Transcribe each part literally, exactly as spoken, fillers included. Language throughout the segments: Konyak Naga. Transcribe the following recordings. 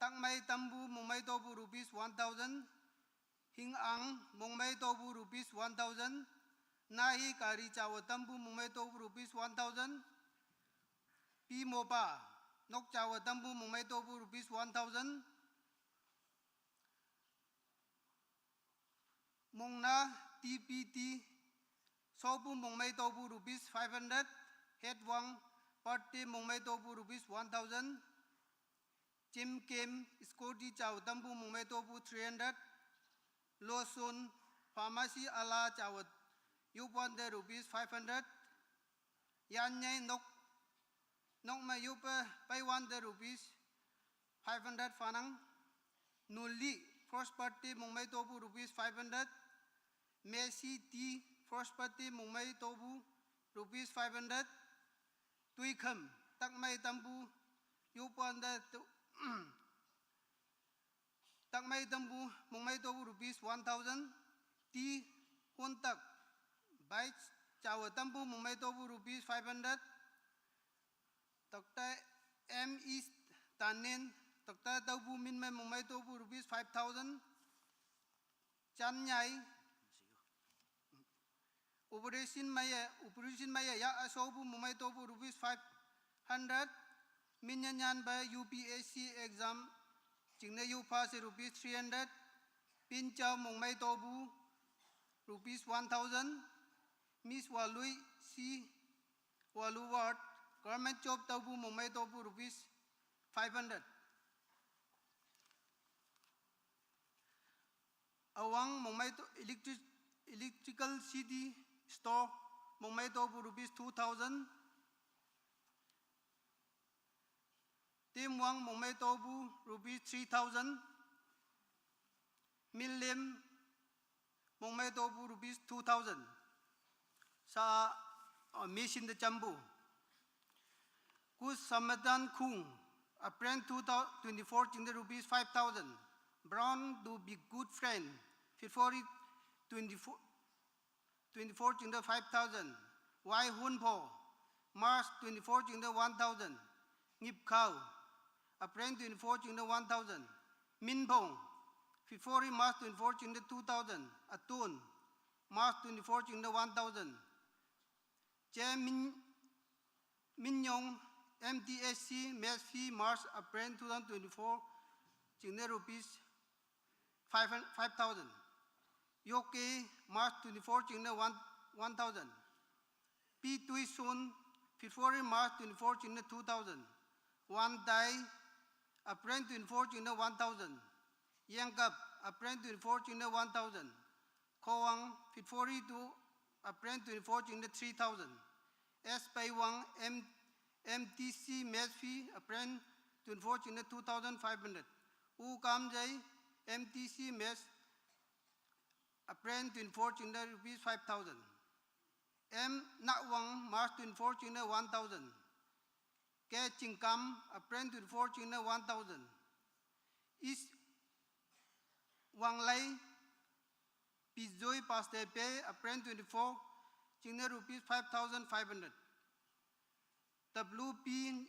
Takmai Tambu Mongmei Tobu rupees one thousand. Hing Ang Mongmei Tobu rupees one thousand. Nahi Kari Chawa Tambu Mongmei Tobu rupees one thousand. Pi Mopa Nok Chawa Tambu Mongmei Tobu rupees one thousand. Mongna T P T Sobu Mongmei Tobu rupees five hundred. Hetwang Party Mongmei Tobu rupees one thousand. Jim Kim Scotty Chawa Tambu Mongmei Tobu three hundred. Losun Pharmacy Ala Chawa Yupwande rupees five hundred. Yanyai Nok Nokma Yupa Paiwande rupees five hundred fanang. Nuli Prosperity Mongmei Tobu rupees five hundred. Messi T Prosperity Mongmei Tobu rupees five hundred. Tuikham Takmai Tambu Yupwande Tu- Takmai Tambu Mongmei Tobu rupees one thousand. T Huntak Bai Chawa Tambu Mongmei Tobu rupees five hundred. Doctor M East Tanin Doctor Tobu Minmei Mongmei Tobu rupees five thousand. Chanyai Operation Maya, Operation Maya ya Asobu Mongmei Tobu rupees five hundred. Minyanyan ba U P S C exam Chingna Yu Pass rupees three hundred. Pinchao Mongmei Tobu rupees one thousand. Miss Walui C Walu Ward Government Job Tobu Mongmei Tobu rupees five hundred. Awang Mongmei to electric, electrical city store Mongmei Tobu rupees two thousand. Timwang Mongmei Tobu rupees three thousand. Milim Mongmei Tobu rupees two thousand. Sa uh, Mission the Chambu. Kus Samadan Kung, a friend two thousand twenty-four Chingde rupees five thousand. Brown to be good friend, February twenty-four, twenty-four Chingde five thousand. Wai Hun Po, March twenty-four Chingde one thousand. Ngip Khao, a friend twenty-four Chingde one thousand. Min Pong, February March twenty-four Chingde two thousand. Atun, March twenty-four Chingde one thousand. Che Min Minyong M T S C mess fee March April two thousand twenty-four Chingde rupees five five thousand. Yoke March twenty-four Chingde one one thousand. Pi Tui Sun February March twenty-four Chingde two thousand. Wan Dai April twenty-four Chingde one thousand. Yangkap April twenty-four Chingde one thousand. Khowang February to April twenty-four Chingde three thousand. S Paiwang M M T C mess fee April twenty-four Chingde two thousand five hundred. U Kamjai M T C mess April twenty-four Chingde rupees five thousand. M Nawang March twenty-four Chingde one thousand. Ke Chingkam April twenty-four Chingde one thousand. Is Wanglai Pizoi Paste Pay April twenty-four Chingde rupees five thousand five hundred. W P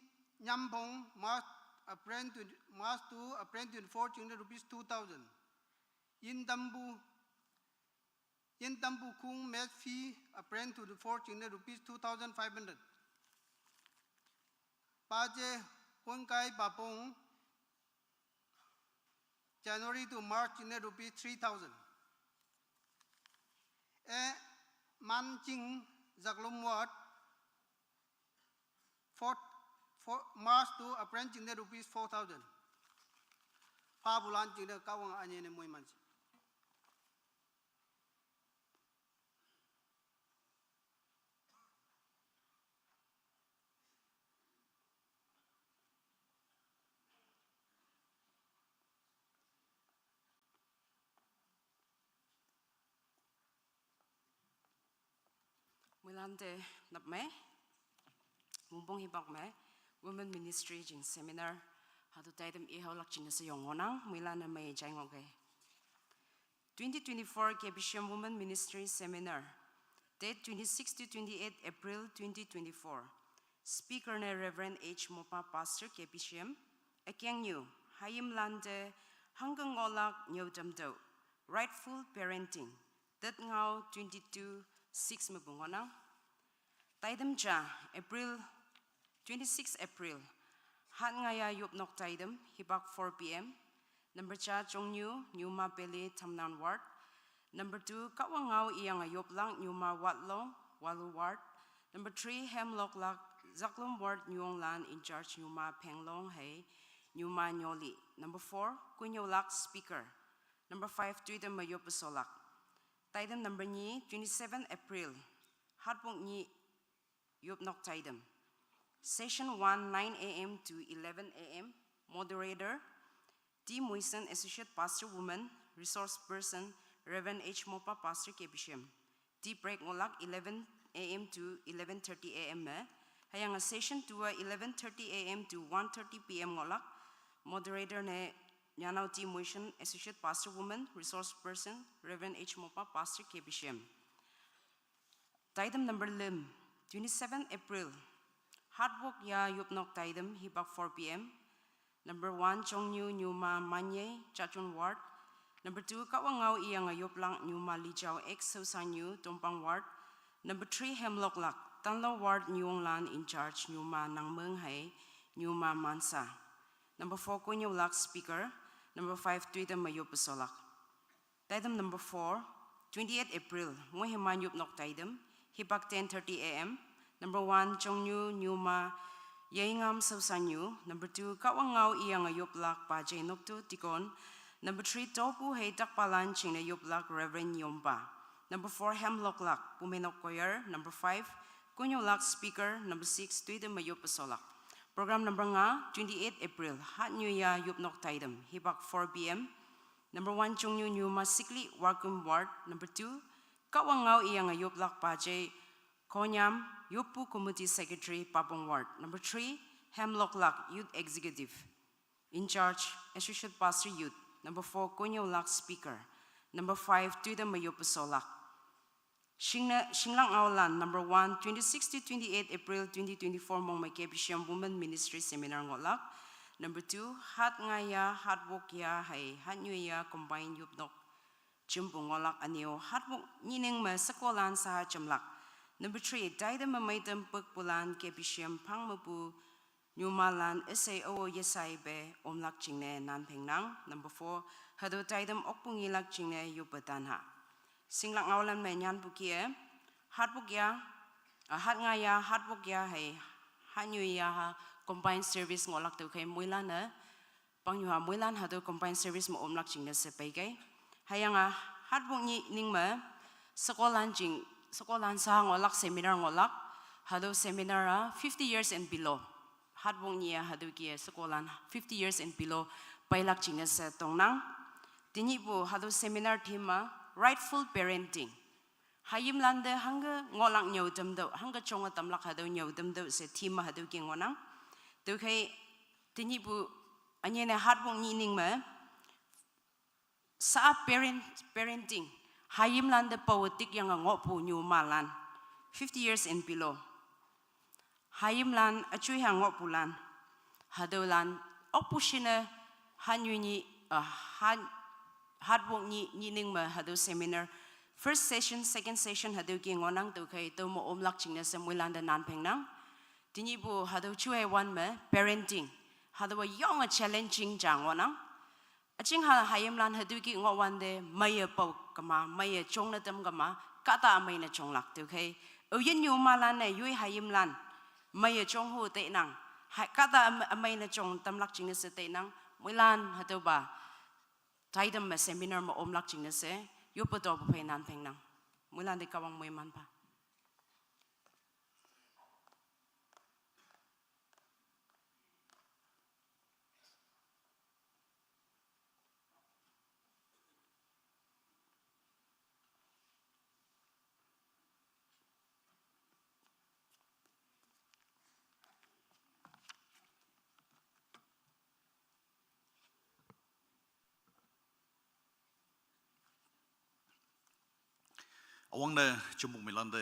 Nyampong March April twenty, March to April twenty-four Chingde rupees two thousand. Yin Dambu Yin Dambu Kung mess fee April twenty-four Chingde rupees two thousand five hundred. Paje Honkai Papong January to March Chingde rupees three thousand. E Manching Zaklum Ward four, four, March to April Chingde rupees four thousand. Pabulan Chingde Kawang Anyene Moimanchi. Muilante napme, mumpong hibak me, Women Ministry jing seminar, hatu taitem ihau lak jing sa yong ngonang, muilana me jai ngoge. Twenty twenty-four K B C M Women Ministry Seminar, date twenty-six to twenty-eight April twenty twenty-four. Speaker ne Reverend H Mopa, Pastor K B C M, Akeng New, Hayimlan te hangke ngohlak nyüotemtüoh. Rightful parenting. Tet ngao twenty-two six mepu ngohnang. Taitem ja, April, twenty-six April. Hat ngaya yopnok taitem, hipak four p.m. Number ja Chongnyu, Nyuma Pele, Tamnan Ward. Number two, Kahwang ngao iyang yoplak Nyuma Watlong, Walu Ward. Number three, Hemloklak, Zaklum Ward, Nyuonglan, in charge Nyuma Penglong hei Nyuma Nyoli. Number four, Kunyolak speaker. Number five, Tuitem Mayop Pesolak. Taitem number nyi, twenty-seven April. Hatwok nyi yopnok taitem. Session one, nine a.m. to eleven a.m. Moderator, T Muisen, Associate Pastor Woman, Resource Person, Reverend H Mopa, Pastor K B C M. Tea break ngohlak eleven a.m. to eleven thirty a.m. me. Hüyange session two-a eleven thirty a.m. to one thirty p.m. ngohlak. Moderator ne Nyanao T Muisen, Associate Pastor Woman, Resource Person, Reverend H Mopa, Pastor K B C M. Taitem number lüm, twenty-seven April. Hatwok ya yopnok taitem, hipak four p.m. Number one, Chongnyu Nyuma Manye, Chachun Ward. Number two, Kahwang ngao iyang yoplak Nyuma Lijao X Sosanyu, Tompang Ward. Number three, Hemloklak, Tanlo Ward, Nyuonglan, in charge Nyuma Nangmeng hei Nyuma Mansa. Number four, Kunyolak speaker. Number five, Tuitem Mayop Pesolak. Taitem number four, twenty-eight April, Ngoheman yopnok taitem, hipak ten thirty a.m. Number one, Chongnyu Nyuma Yeingam Sosanyu. Number two, Kahwang ngao iyang yoplak Pajai Noktu Tikon. Number three, Topu hei Takpalan chingne yoplak Reverend Yompa. Number four, Hemloklak, Pumenok Choir. Number five, Kunyolak speaker. Number six, Tuitem Mayop Pesolak. Program number nga, twenty-eight April, Hatnyuya yopnok taitem, hipak four p.m. Number one, Chongnyu Nyuma Sikli, Wakum Ward. Number two, Kahwang ngao iyang yoplak Pajai Konyam, Yoppu Committee Secretary, Papong Ward. Number three, Hemloklak, Youth Executive, in charge, Associate Pastor Youth. Number four, Kunyolak speaker. Number five, Tuitem Mayop Pesolak. Shingne, Shinglak Ngaolan, number one, twenty-six to twenty-eight April twenty twenty-four, Mongmei K B C M Women Ministry Seminar ngohlak. Number two, Hat ngaya, Hatwok ya hei Hatnyuya combine yopnok chimpu ngohlak. Aneo, Hatwok nyining me sekolan saha chimlak. Number three, Taitem me Meitem Pukpulan K B C M Phang mepu Nyumalan üshei ao yeshai pe omlak jingne nan phengnang. Number four, hatüo taitem okpu ngilak jingne yoppe tan ha. Shinglak Ngaolan me nyanpu kih-e, Hatwok ya, ah, Hat ngaya, Hatwok ya hei Hatnyuya ha combined service ngohlak tüokhei moilan-e Pangnyu ha moilan hatüo combined service me omlak jingne she peikei. Hüyange Hatwok nyining me sekolan jing, sekolan sa ngohlak seminar ngohlak. Hatüo seminar-a fifty years and below. Hatwok nyi-a hatüo kih-e sekolan fifty years and below peilak jingne she tongnang. Tenyihpu hatüo seminar theme-a Rightful Parenting. Hayimlan te hangke ngohlak nyüotemtüoh, hangke jonge tamlak hatüo nyüotemtüoh she theme-a hatüo kih ngohnang. Tüokhei tenyihpu ünyene Hatwok nyining me sa parent, parenting. Hayimlan te pawe tikyange ngohpu nyumalan, fifty years and below. Hayimlan üjoi ha ngohpulan. Hatüolan okpu shinne Hatnyu nyi, ah, Han, Hatwok nyi, nyining me hatüo seminar, first session, second session hatüo kih ngohnang. Tüokhei tüome omlak jingne she moilan te nan phengnang. Tenyihpu hatüo juhei wan me parenting, hatüowa yonge challenging ja ngohnang. Üjing ha hayimlan hatüo kih ngohwante meiye pao kema, meiye jongne tam kema, kahta ümei ne jonglak. Tüokhei aoyin nyumalan-e yoi hayimlan meiye jonghu teinang. Hai, kahta üm-, ümei ne jong tamlak jingne she teinang. Moilan hatüopa taitem me seminar me omlak jingne she yoppe topu phei nan phengnang. Moilan te Kahwang moiman pha. Üwangne jemong milante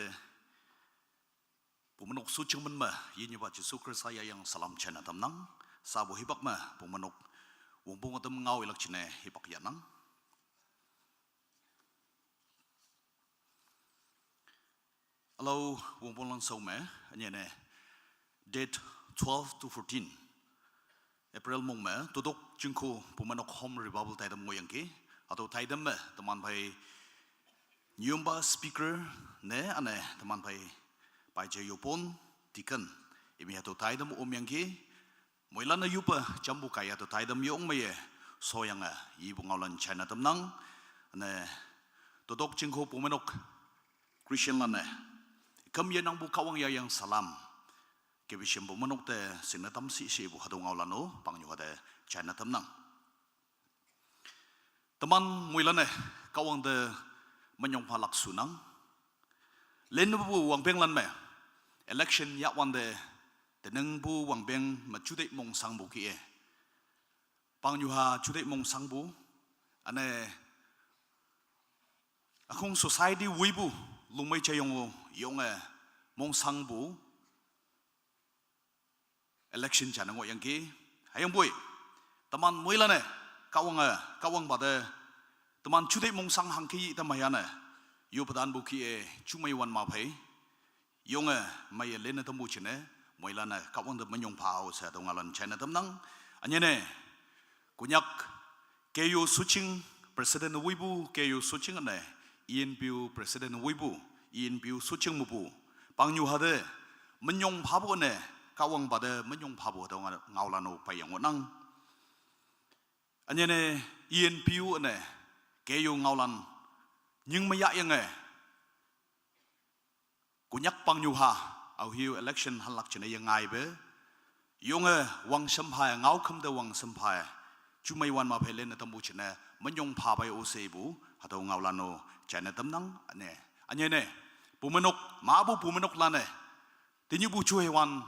Pumeinok Su Chingmen me, yinyepa Jesu Khrista yayang salam jane tamnang. Sapu hipak me, Pumeinok Wongpong atam ngau ilak chine hipak yanang. Alo, wongpong lang sau me, anyene date twelve to fourteen April mong me, Todok Jingko Pumanok Home Revival taidam ngoyangki, atau taidam me, teman pai nyumba speaker ne, ane teman pai pai je yopon, deacon, imi atau taidam om yangki, Moilan na yupa jambu kaya to taidam yong maye, soyang a, ibu ngaulan China tamnang, ne, Todok Jingko Pumanok Christian lan ne, kam ye nang bu kawang ya yang salam, kebi shem Pumanok te singna tam si si bu hadu ngaulan o, pang yu hade China tamnang. Teman moilan e, kawang de menyong palak sunang. Len bu wangpeng lan me, election ya wan de, teneng bu wangpeng me chudek mong sang bu ki e. Pang yu ha chudek mong sang bu, ane akong society wui bu, lungmei chayong o, yong e, mong sang bu, election chana ngo yangki, hayang bui, teman moilan e, kawang e, kawang bade, teman chudek mong sang hangki tam hayane, yu padan bu ki e, chumei wan ma phei, yong e, mai e lene tam bu chine, moilan e, kawang de menyong pao se, dong alan China tamnang, anyene, Konyak, K U Suching President Wibu, K U Suching ane, E N P U President Wibu, E N P U Suching mubu, pang yu hade, menyong pabu ane, kawang bade menyong pabu hade ngaulan o payang onang. Anyene E N P U ane, K U ngaulan, nying mayak yang e, Konyak pang yu ha, au hiu election halak chine yang ngai be, yong e wang sempha e, ngau kam de wang sempha e, chumei wan ma phei len tam bu chine, menyong pa bai o se bu, hadu ngaulan o, China tamnang, ane, anyene, Pumanok, ma bu Pumanok lan e, tenyu bu chu he wan,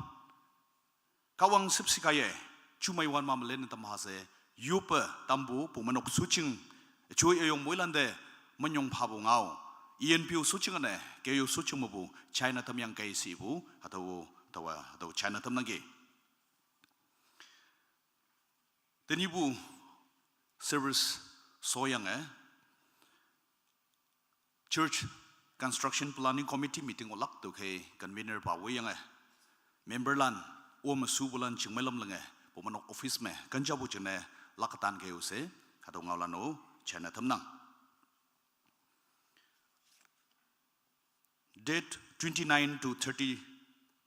kawang sip si kaye, chumei wan ma melen tam ha se, yupa tambu Pumanok Suching, chui ayong moilan de, menyong pabu ngau, E N P U Suching ane, K U Suching mubu, China tam yang kai si bu, atau, atau, atau China tamnang ki. Tenibu service soyang e, Church Construction Planning Committee meeting olak tu ke convener pa wei yang e. Member lan, o me su bulan ching melam lenge, Pumanok office me, kanja bu chene, lakatan ke use, hadu ngaulan o, China tamnang. Date twenty-nine to thirty,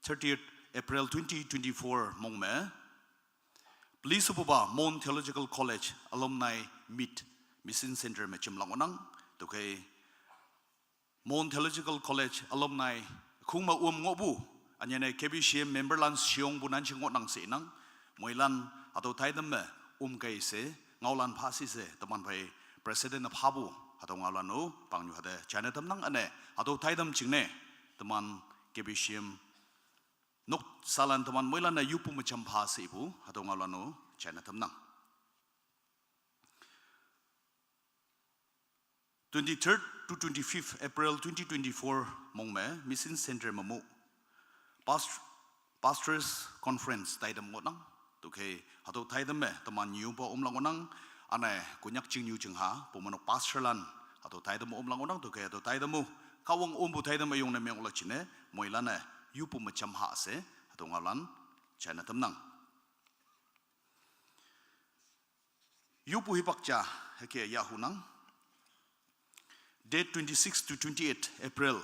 thirtieth April twenty twenty-four mong me, Please Buba Mon Theological College Alumni Meet Mission Center me chim lang onang, tu ke Mon Theological College Alumni khung ma um ngobu, anyene K B C M member lan siong bu nan ching ngonang se nang, moilan atau taidam me um kai se, ngaulan pa si se, teman pai President na pabu, atau ngaulan o, pang yu hade, China tamnang ane, atau taidam ching ne, teman K B C M Nok salan teman moilan na yupu macham pa se ibu, hadu ngaulan o, China tamnang. Twenty-third to twenty-fifth April twenty twenty-four mong me, Mission Center mamu. Past-, Pastors Conference taidam ngonang, tu ke, hadu taidam me, teman yu pa um lang ngonang, ane, Konyak ching yu ching ha, Pumanok Pastor lan, hadu taidam um lang ngonang, tu ke, hadu taidam mu, kawang um bu taidam ayong ne meng ula chine, moilan e, yupu macham ha se, hadu ngaulan, China tamnang. Yupu hipak cha, heke ya hunang. Date twenty-six to twenty-eight April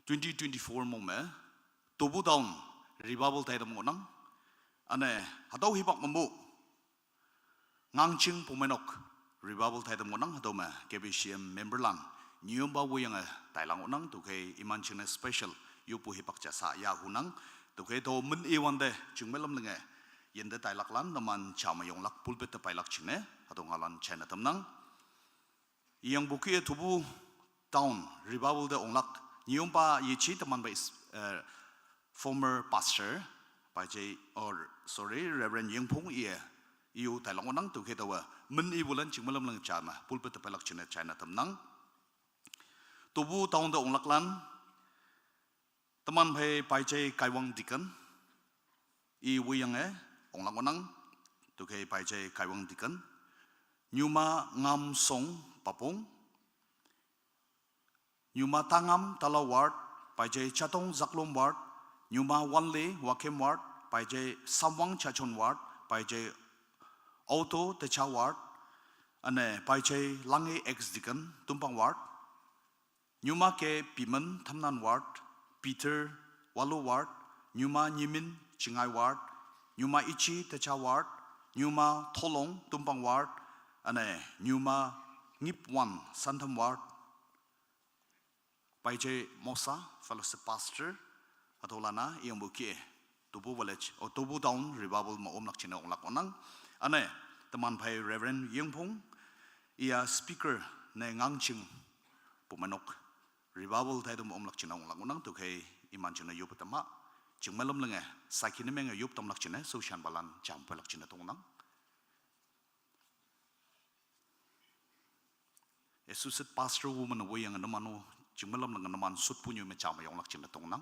twenty twenty-four mong me, Tobu Town Revival taidam ngonang. Ane, hatau hipak mamu, Ngangching Pumenok Revival taidam ngonang, hatau me, K B C M member lang, nyumba wuyang e, tailang ngonang, tu ke iman ching ne special, yupu hipak cha sa ya hunang, tu ke to men iwan de, ching melam lenge, yen de tailak lan, naman chama yonglak, pulpit te pailak ching ne, hatau ngaulan China tamnang. Yang buki e Tobu Town Revival de onglak, nyumba yichi teman ba is, eh, former pastor, Pai J, or, sorry, Reverend Yingpung iye, iu tailang ngonang tu ke tawa, men i bulan ching malam lang chama, pulpit te pailak ching ne China tamnang. Tobu Town de onglak lan, teman pai Pai J Kaiwang Deacon, i wuyang e, onglak ngonang, Tukhei paijai Kaiwang Deacon. Nyuma Ngam Song Papung. Nyuma Tangam Tala Ward, paijai Chatong Zaklom Ward, Nyuma Wanle Wakem Ward, paijai Samwang Chachon Ward, paijai Auto Techa Ward, ane paijai Lange ex Deacon Tumpang Ward, Nyuma ke Pimen Thamnan Ward, Peter Walu Ward, Nyuma Nyimin Chingai Ward, Nyuma Ichi Techa Ward, Nyuma Tholong Tumpang Ward, ane Nyuma Ngip Wan Santham Ward, paijai Mosa Fellowship Pastor, atolana iyang bukie. Tobu Village, o Tobu Town Revival ma omlak chine onglak onang. Ane, teman phai Reverend Yingphong, iya speaker ne ngangching pumenok. Revival thai dum omlak chine onglak onang, tukhei iman chine yup tama. Chingmalam lenge, sakine menge yup tamlak chine, so shan balan jam pelak chine tongnang. Associate Pastor woman wo yang naman o, chingmalam lenge naman sut punyu me jam yonglak chine tongnang.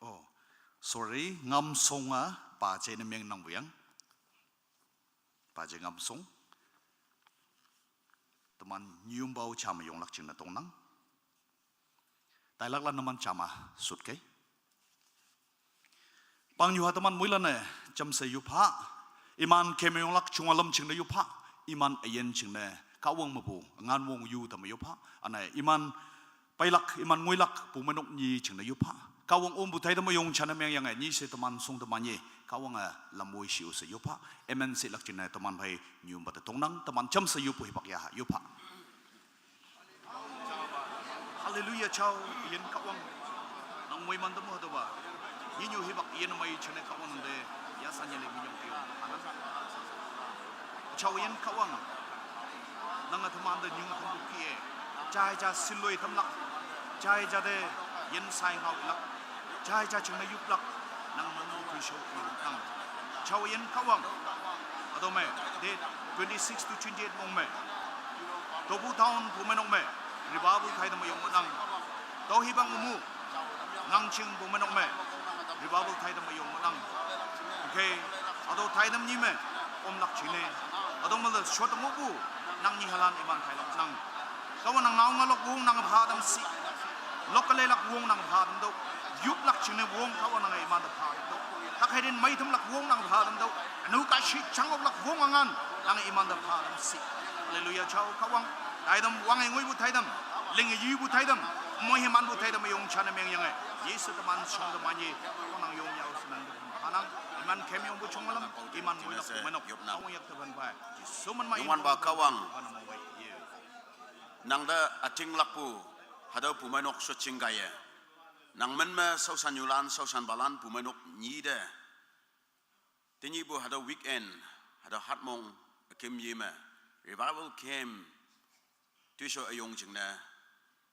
Oh, sorry, Ngam Song a, paijai ne meng nang buyang. Paijai Ngam Song. Teman nyum bau jam yonglak chine tongnang. Tailak la naman jama sut kei. Pang yu ha teman muilane, jam se yupha. Iman keme yonglak chungalam chingne yupha. Iman ayen chingne Kahwang mabu, ngan wong yu tama yupha. Ane iman pailak, iman nguilak, pumenok nyi chingne yupha. Kahwang om butai tama yong chane meng yang e, nyi se teman song teman ye. Kahwang a lamoi shi u se yupha. Amen se lak chingne teman phai nyum bata tongnang, teman jam se yupu hipak ya, yupha. Hallelujah, chao, yen Kahwang. Nang moi man temu hado ba. Nyinyu hibak yen mai chane Kahwang de. Ya sanya le minyong kiyo. Anan. Chao yen Kahwang. Nang a teman de nyung temu kie. Jai ja siloi tamlak. Jai ja de yen sai ngau lak. Jai ja ching na yup lak. Nang mong mu kui shou yen nang. Chao yen Kahwang. Ado me. De twenty-six to twenty-eight mong me. Tobu Town pumenok me, revival thai dama yong nang. Tau hibang umu, nang ching pumenok me, revival thai dama yong nang. Okay, ado thai dam nyi me, omlak chine. Ado mala shot amu bu, nang nyi halan iman thai lak nang. Kahwang nang ngau ngalok wong nang bha dam si. Lok kale lak wong nang bha dam do. Yup lak chine wong Kahwang nang iman da bha dam do. Tak hai din mai thum lak wong nang bha dam do. Anu ka shi chang lak wong angan, nang iman da bha dam si. Hallelujah, chao Kahwang. Thai dam wang e ngui bu thai dam. Ling e yi bu thai dam. Moi he man bu thai dam yong chane meng yang e. Yesu teman song teman ye. Kahwang nang yong yao senang de. Hanang, iman kem yong bu chong malam. Iman moi lak pumenok. Kahwang yak teban bai. Yesu man mai. Yong wan ba Kahwang. Nang da ating lak pu. Hadau pumenok so chinggai e. Nang men me sausan yulan, sausan balan pumenok nyi de. Tinyi bu hada weekend, hada hatmong akim yime. Revival came. Tuiso ayong jingne.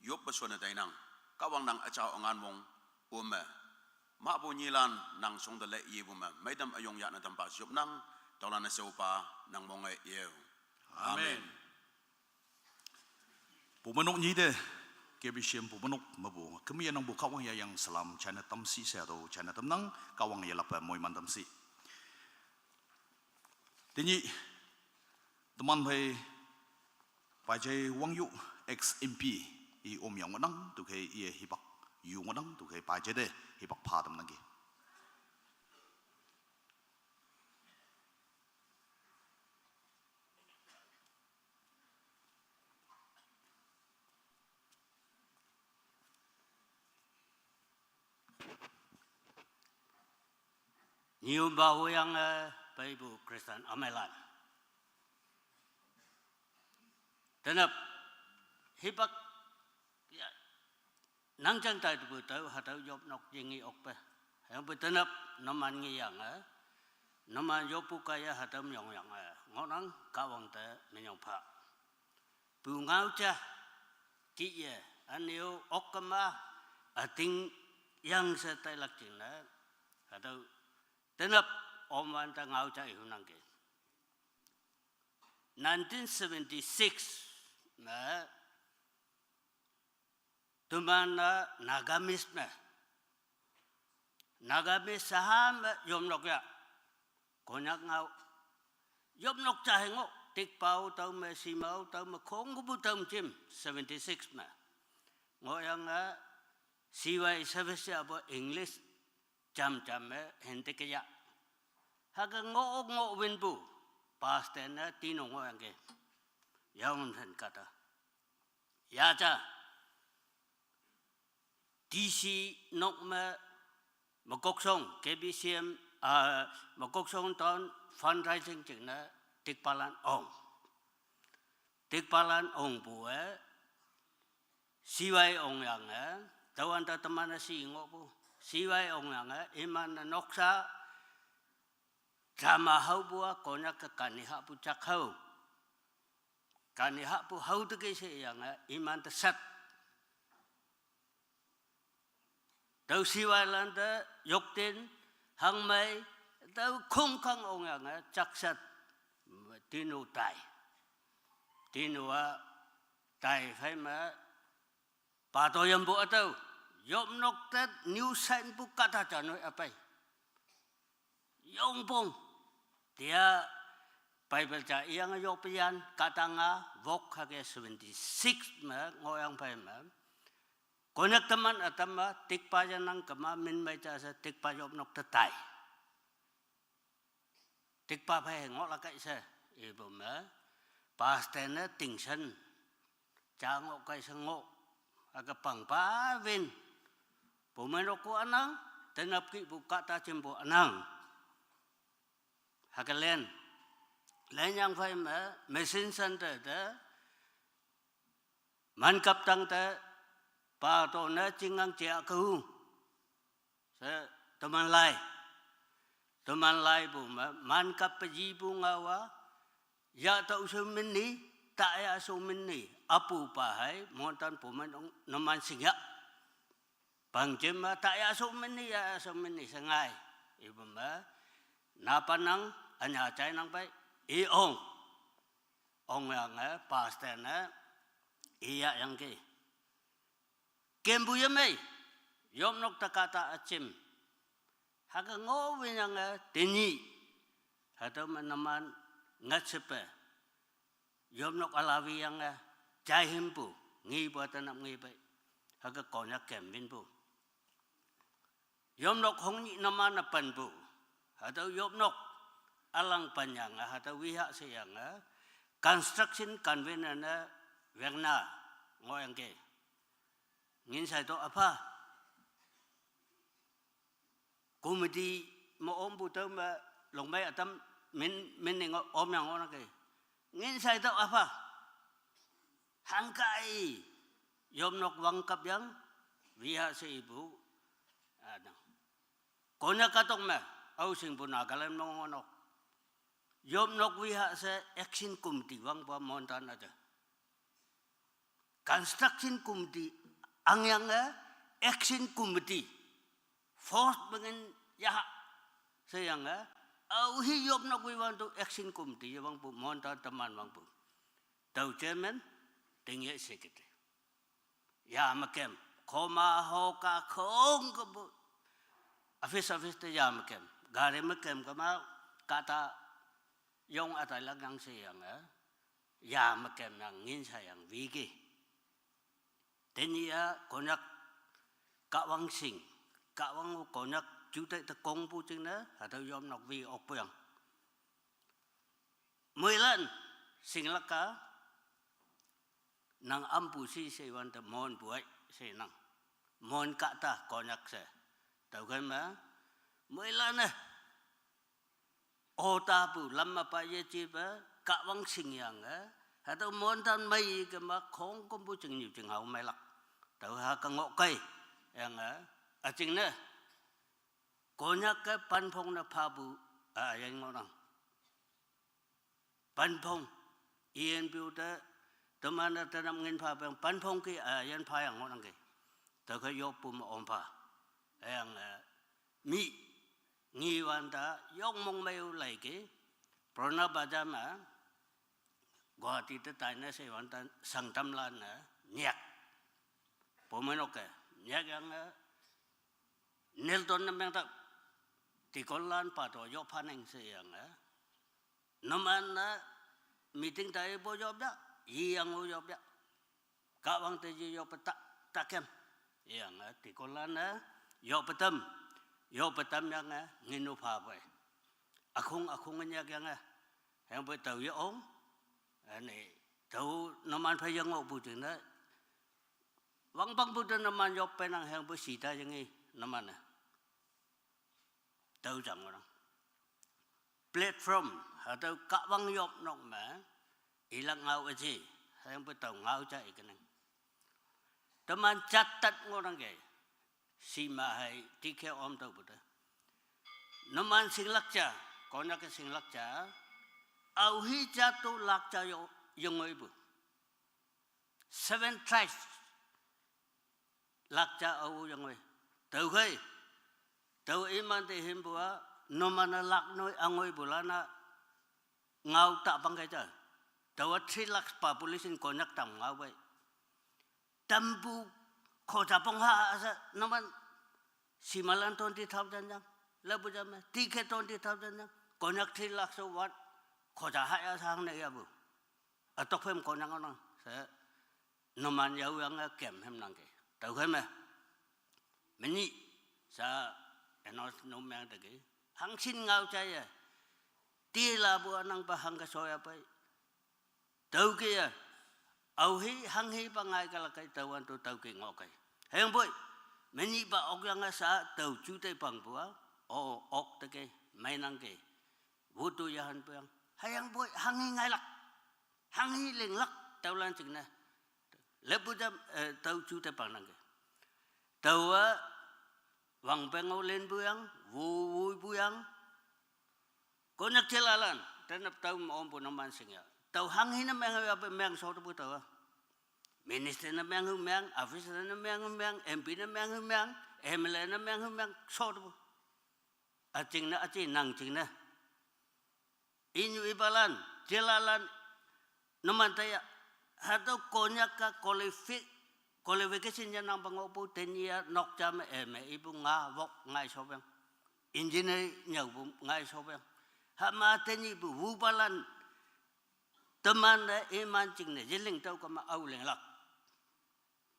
Yop basona dainang. Kahwang nang achao angan wong ume. Ma bu nyilan nang song da le ye bu me. Maidam ayong ya na dam ba yop nang. Taulan na seupa nang mong e ye. Amen. Amen. Pumenok nyi de, K B C M pumenok mabu. Kemi ya nang bu Kahwang ya yang salam, chane tamsi se ado, chane tamnang, Kahwang ya lapa moi man tamsi. Tinyi, teman bai, paijai Wang Yu, ex M P, i om yang nang, tukhei i hibak yu nang, tukhei paijai de, hibak pa tamnang ki. Niu ba huyang e, pei bu Kristan amelan. Tenap, hibak, ya, nang jang tai tu bu tau, ha tau yop nok jing ngi ok pe. Yang bu tenap, naman ngi yang e. Naman yop pu kaya ha tau myong yang e. Ngonang Kahwang te myong pha. Bu ngau cha, ki ye, aniu ok kema, ating yang se tai lak jing na. Ha tau, tenap, om wan ta ngau cha ihu nang ke. Nineteen seventy-six, na, teman na Nagamese me. Naga me saha me yopnok ya. Konyak ngao. Yopnok chahe ngo. Tikpao tau me, simao tau me, khongkubu tau me chim. Seventy-six me. Ngo yang a, C Y service ya bo English. Cham cham me, hente ke ya. Hake ngo ngo winbu. Pastor na tino ngo yang ke. Yang hen kata. Ya cha. D C nok me, Makoksong, K B C M, ah, Makoksong town fundraising ching na tikpalan ong. Tikpalan ong bu e, C Y ong yang e, tau anta teman na si ngo bu, C Y ong yang e, iman na noksa, drama hau bu a, Konyak ke kani ha bu chak hau. Kani ha bu hau te ke se yang e, iman te sat. Tau siwai lan te, yoktin, hangmai, tau khongkhang ong yang e, chaksat, tinu tai. Tinu a, tai fai ma, pato yambo atau. Yopnok te, new sign bu kata chanoi apai. Yongpong. Tia Bible cha yang yopian katanga wok hake seventy-six me ngoyang pai me. Konyak teman atam ma tikpa ya nang kema min mai cha se tikpa yopnok tetai. Tikpa pai ngok lakai se. Ibu me. Pastor ne tingsen. Cha ngok kai se ngok. Ake pang pa win. Pumen oku anang. Tenap ki bu kata chimbo anang. Hake len. Len yang fai me, mission center te, man kap tang te, pa to ne chingang chia ke hu. Se, teman lai. Teman lai bu me, man kap pe ji bu ngawa, ya ta usu mini, ta ya su mini, apu pa hai, montan pumen ong, neman singyak. Pang jim ma ta ya su mini, ya su mini, sengai. Ibu ma, napa nang, anya chai nang pai, i ong. Ong yang e, pastor ne, iya yang ke. Kembu ya mei, yopnok takata achim. Hake ngo win yang e, tini. Hatau ma neman ngat sepe. Yopnok alawi yang e, chai himpu, ngi bu atanap ngi pai. Hake Konyak kem win pu. Yopnok hong ni nama na pan pu. Hatau yopnok alang pan yang e, hatau wiha se yang e. Construction convener na wengna ngo yang ke. Ngin sai to apa. Committee ma om bu tau ma long mai atam min, min ning om yang ona ke. Ngin sai tau apa? Hangkai. Yopnok wang kap yang, wiha se ibu. Ano. Konyak katong ma, au sing bu Nagaland ma ngonok. Yopnok wiha se action committee wang bu montan aja. Construction committee, ang yang e, action committee. Force bengen ya, se yang e, au hi yopnok wi wang tu action committee, ya wang pu, montan teman wang pu. Tau chairman, ting ye secretary. Ya mekem, koma hoka khong ke bu. Office office te ya mekem. Gari mekem kema kata yong atai lang yang se yang e. Ya mekem yang ngin sa yang wiki. Teni a Konyak kawang sing, kawang u Konyak jutai tekong pu ching na, hatau yopnok wi ok pu yang. Muilan, sing laka, nang ampu si se wan te mon buai se nang. Mon kata Konyak se. Tau kan ma, muilan e. Ota pu, lam apa ye chi pa, kawang sing yang e. Hatau montan mai ke ma khong kom pu ching nyu ching hau mai lak. Tau ha ka ngok kai. Yang e, aching ne. Konyak ke panphong na pha bu, a, yang ngok nang. Panphong. Ien piu te, teman na tanam ngin pha peng, panphong ki, a, yang pha yang ngok nang ke. Tau ke yok pu ma om pha. Yang e, mi, ngi wan ta, yong mong mai u lai ke, Prona Baja ma, Guwahati te tai na se wan ta, sang tam lan na, nyak. Pomen oke, nyak yang e, Nelton ne meng tak. Deaconlan pa to yop phaneng she iyange. Numan-e meeting tai po yop ya, iyang-o yop ya. Kahwang te ye yop ta, takem. Iyange, deaconlan-e, yop tam. Yop tamyange, ngin-o pha poi. Ükhong, ükhong nyak yange. Hüyangpoi tao ye ong. Üne, tao numan phei yang-o pu jingne. Wangpang pu te numan yop penang hüyangpoi shita yange numan-e. Tao jang ngohnang. Platform, hatüo Kahwang yop nok me, ilak ngao üji, hüyangpoi tao ngao ja ikenang. Teman jat tat ngohnang ke, shima hei, tikhe om tüopu te. Numan shinglak ja, Konyak ke shinglak ja, aohi jat to lak ja yo, yengoipu. Seven tribes. Lak ja ao yangoi. Tüokhei. Tao iman te himpu-a, numan-e lak noi angoipulan-a ngao ta pang kei ja. Tüowa three lakhs population Konyak tam ngao pei. Tampu khoja pong ha asa numan shimalan twenty thousand yang. Lapu ja me, tikhe twenty thousand yang. Konyak three lakhs so what? Khoja ha ya sang ne yapu. Ütok phem Konyak ngohnang. She numan yaoyange kem hemnang ke. Tüokhei me. Menyih. Sha announce no meng teke. Hangshin ngao jaiye. Tilapu anangpa hangke shoya pei. Tüoke ya. Aohi hanghipa ngai kalak kei tüowan to tüoke ngoh kei. Hüyangpoi. Menyihpa okyange sha tüo jutei pangpu-a. O, ok teke. Meinang ke. Vote to yahan puyang. Hüyangpoi hanghi ngailak. Hanghi linglak tüolan jingne. Lepu jam, eh, tüo jutei pangnang ke. Tüowa wangpeng-o len puyang, wu, wu puyang. Konyak jelalan, tenap tüo me ompu numan shingya. Tüo hanghi ne meng yape meng shotepu tüowa. Minister ne meng hu meng, officer ne meng hu meng, M P ne meng hu meng, M L A ne meng hu meng, shotepu. Üjingne, üji nang jingne. Inyu ipalan, jelalan, numan taya, hatüo Konyak-a qualifi-, qualification ya nangpa ngohpu tenyih-a nok ja me, eh, me ipu nga wok ngai shopang. Engineer nyüopu ngai shopang. Hüma tenyihpu wupalan, teman-e iman jingne, yeling tüo kema ao linglak.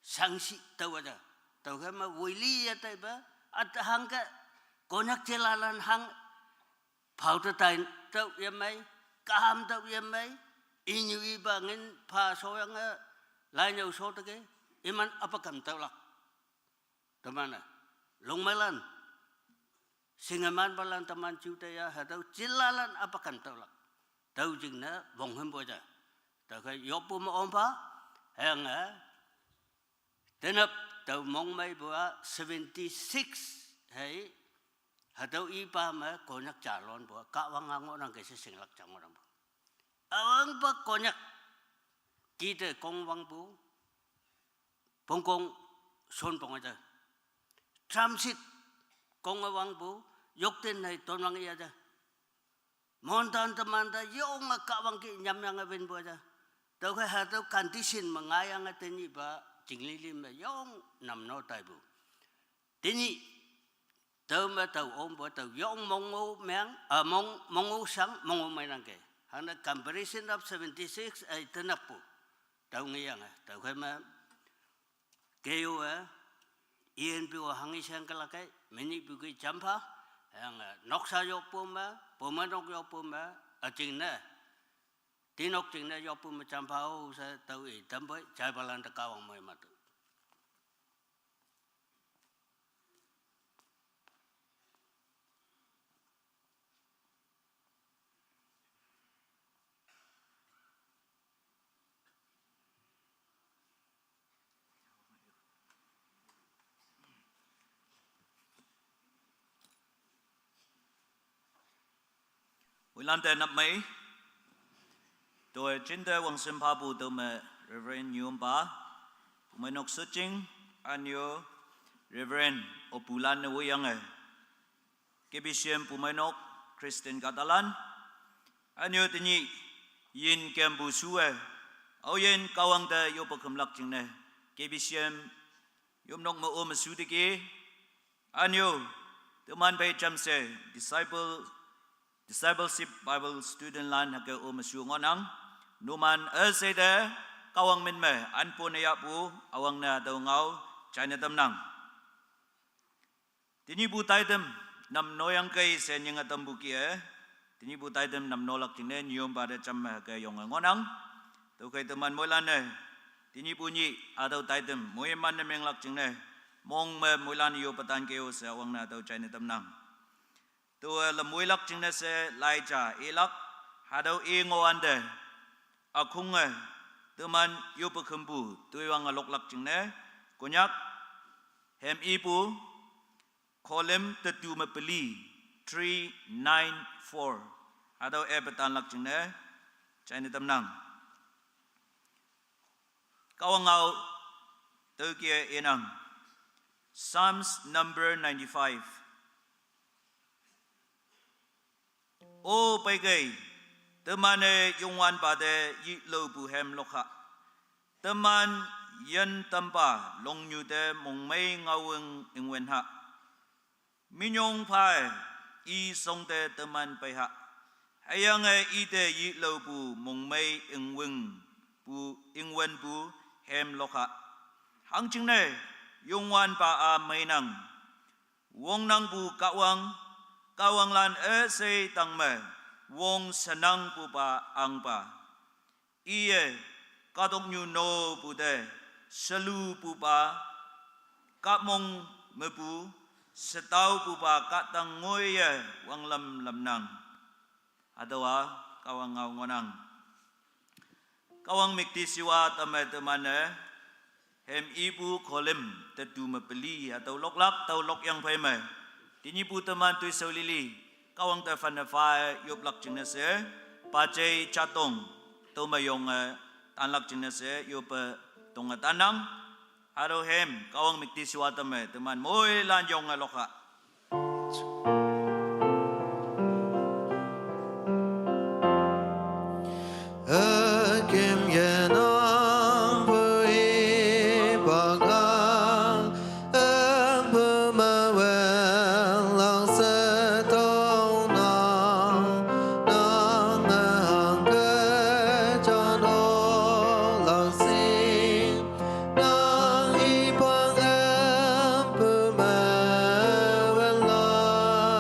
Shangshi tüowa ja. Tüokhei me woili ya taipa, at hangke Konyak jelalan hang, phao te tai tüo yemei, kaham tüo yemei, inyu ipa ngin pha shoyange, lainyüo shoteke, iman üpa kam tüolak. Teman-e, longmeilan, shingemanpalan teman jutei ya, hatüo jelalan üpa kam tüolak. Tüo jingne wonghümpu ja. Tüokhei yoppu me ompha, hüyange, tenap tüo mongmeipu-a seventy-six hei, hatüo ipa me Konyak jalonpu-a, Kahwang-a ngohnang ke she shinglak ja ngohnangpu. Üwangpa Konyak, kite kongwangpu, pongkong shonpong aja. Tramsit, kongwangpu, yokten hei tonwang i aja. Montan teman te yonge Kahwang ki nyamyange winpu aja. Tüokhei hatüo condition me ngaiyange tenyihpa, chinglili me yong namno taipu. Tenyih, tüo me tao ompu tao yong mong-o meng, ah, mong, mong-o shang, mong-o meinang ke. Hangne comparison of seventy-six, eh, tenappu. Tüo ngeyange, tüokhei me, K O-e, E N P O hanghi sheng kalak kei, menyihpu ki jampha, hüyange, noksha yoppu me, pumeinok yoppu me, üjingne, tinok jingne yoppu me jampha-o she tüo i tampoi, jaipalan te Kahwang moiman tu. Wilan te nap mei. Tüo jinte wangshim phapu tüome Reverend Nyumpa, pumeinok Sujing, ünyo Reverend Opulan ne woiyange, K B C M pumeinok Christian kahtalan, ünyo tenyih yin kempu shuwe, aoyin Kahwang te yoppe kümlak jingne, K B C M yopnok me-o me shu teki, Anyo, teman phei jamshe, disciple, discipleship Bible student lan hüke-o meshu ngohnang, numan üsheite, Kahwang min me anpone yahpu, üwangne hatüo ngao, jaine tamnang. Tenyihpu taitam, nam noyangkei she nyinge tampu kih-e, tenyihpu taitam nam nolak jingne, nyiyompa te jam me hüke yonge ngohnang. Tüokhei teman moilan-e, tenyihpu nyih, hatüo taitam, moiman ne menglak jingne, mong me moilan-e yoppe tan ke-o she üwangne hatüo jaine tamnang. Tüowe lam woilak jingne she lai ja ilak, hatüo i ngohwante, ükhonge, teman yoppe khümpu, toiwange loklak jingne, Konyak, hem ipu, column tetu me peli, three nine four, hatüo eppe tanlak jingne, jaine tamnang. Kahwang ngao, tüoke inang. Psalms number ninety-five. O peikei, teman-e Youngwanpa te yiloupu hem lokha. Teman yin tampa longnyu te mongmei ngaowüng ingwen ha. Minyong pha-e, i shongte teman pei ha. Hüyange ite yiloupu mongmei ingwüngpu, ingwenpu hem lokha. Hangjingne, Youngwanpa-a meinang. Wongnangpu Kahwang, kahwanglan üshei tangme, wong shenangpupa ahngpa. Iye, kahtoknyu nopu te, shelupupa, kahmong mepu, shetaopupa kahtang ngoiye wanglam lamnang. Hatüowa, Kahwang ngao ngohnang. Kahwang müktishiwa tamme teman-e, hem ipu column tetu me peli hatüo loklak, tüo lokyang phei me. Tenyihpu teman toishao lili, Kahwang te fanne pha-e yoplak jingne she, pajei jatong, tüome yonge, tanlak jingne she, yoppe tonge tannang, hatüo hem, Kahwang müktishiwa tamme, teman moilan yonge lokha. Üküm yenang pei pakang, ümpu me wenlak she tongnang, nang hangke jano laksing, nang ipang ümpu me wenlak.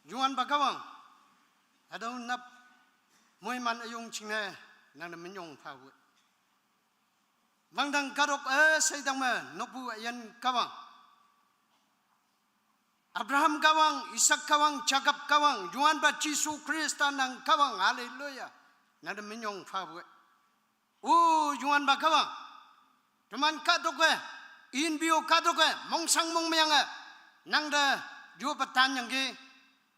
Youngwanpa Kahwang, hatüo nap moiman üyong jingne, nangte minyong phapu. Wangdang kahtok üshei tangme nokpu üyin Kahwang, Abraham Kahwang, Isak Kahwang, Jacob Kahwang, Youngwanpa Jesu Khrista nang Kahwang, haleluya, nangte minyong phapu. O Youngwanpa Kahwang, teman kahtok-e, inbio kahtok-e, mongshang mongmeyange, nangte yoppe tanyangki.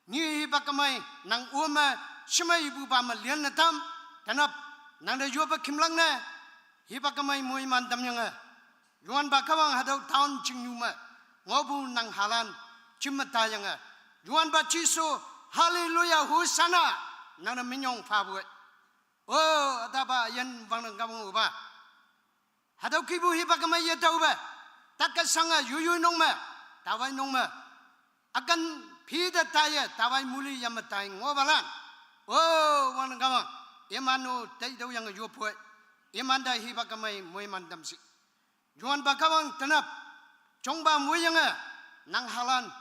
Nyi hipak kemei nang ome shemeipupa me linne tam, tenap, nangte yoppe kümlangne, hipak kemei moiman tamyange, Youngwanpa Kahwang, hatüo town chingnyu me ngohpu nang halan jimme tayange, Youngwanpa Jesu, haleluya, Hosanna, nangte minyong phapu. O, ütapa üyin Wangdang Kahwang opa, hatüo kihpu hipak kemei yetaope, takke shange yoiyoi nong me, tawai nong me, üken phite taiye, tawai muli yamme tai ngohpalan. O Wangdang Kahwang, iman-o teitüoyange yoppoi, imante hipak kemei moiman tam shi. Youngwanpa Kahwang, tenap, jongpa moiyange, nang halan,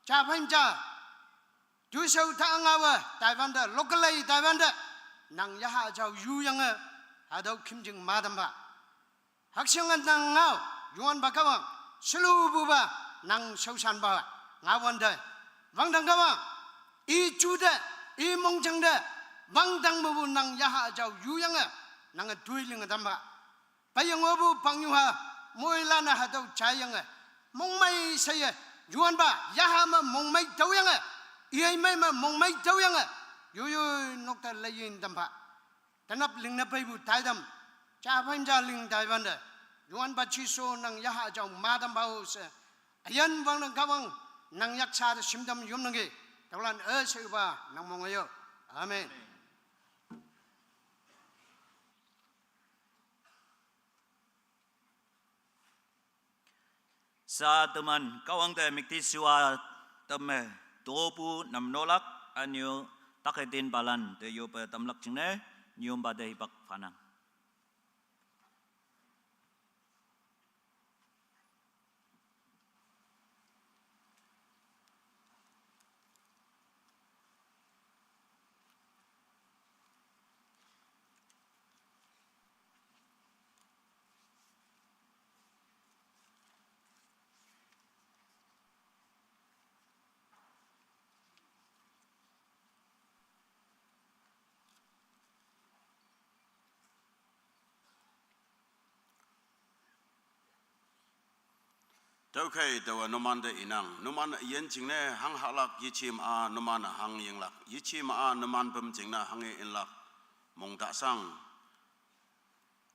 ja phan ja, toishao ta ngaowe taiwante, lokalei taiwante, nang yaha jao yuyange, hatüo khümjing ma tampha. Hakshange nang ngao, Youngwanpa Kahwang, shelupupa, nang shaoshanpa, ngaowante, Wangdang Kahwang, i jute, i mongjang te, wangdang mepu nang yaha jao yuyange, nange toi linge tampha. Peiye ngohpu pangnyuha, moilan-e hatüo jaiyange, mongmei sheye, Youngwanpa, yaha me mongmei tüoyange, iei mei me mongmei tüoyange, yoiyoi nokte leiyin tampha. Tenap lingne peipu taitam, ja phan ja ling taiwante, Youngwanpa Jesu nang yaha jao ma tampha-o she, üyin Wangdang Kahwang, nang yaksa te shimtam yomnangki, tüolan üsheipa nang mong yo. Amen. Sa teman Kahwang te müktishiwa tamme, topu namnolak, ünyu taketinpalan te yoppe tamlak jingne, nyompa te hipak phanang. Tüokhei taowe numante inang, numan üyin jingne hanghahlak, yeje ma-a numan hangyinglak, yeje ma-a numan püm jingne hanghe inlak, mongtashang.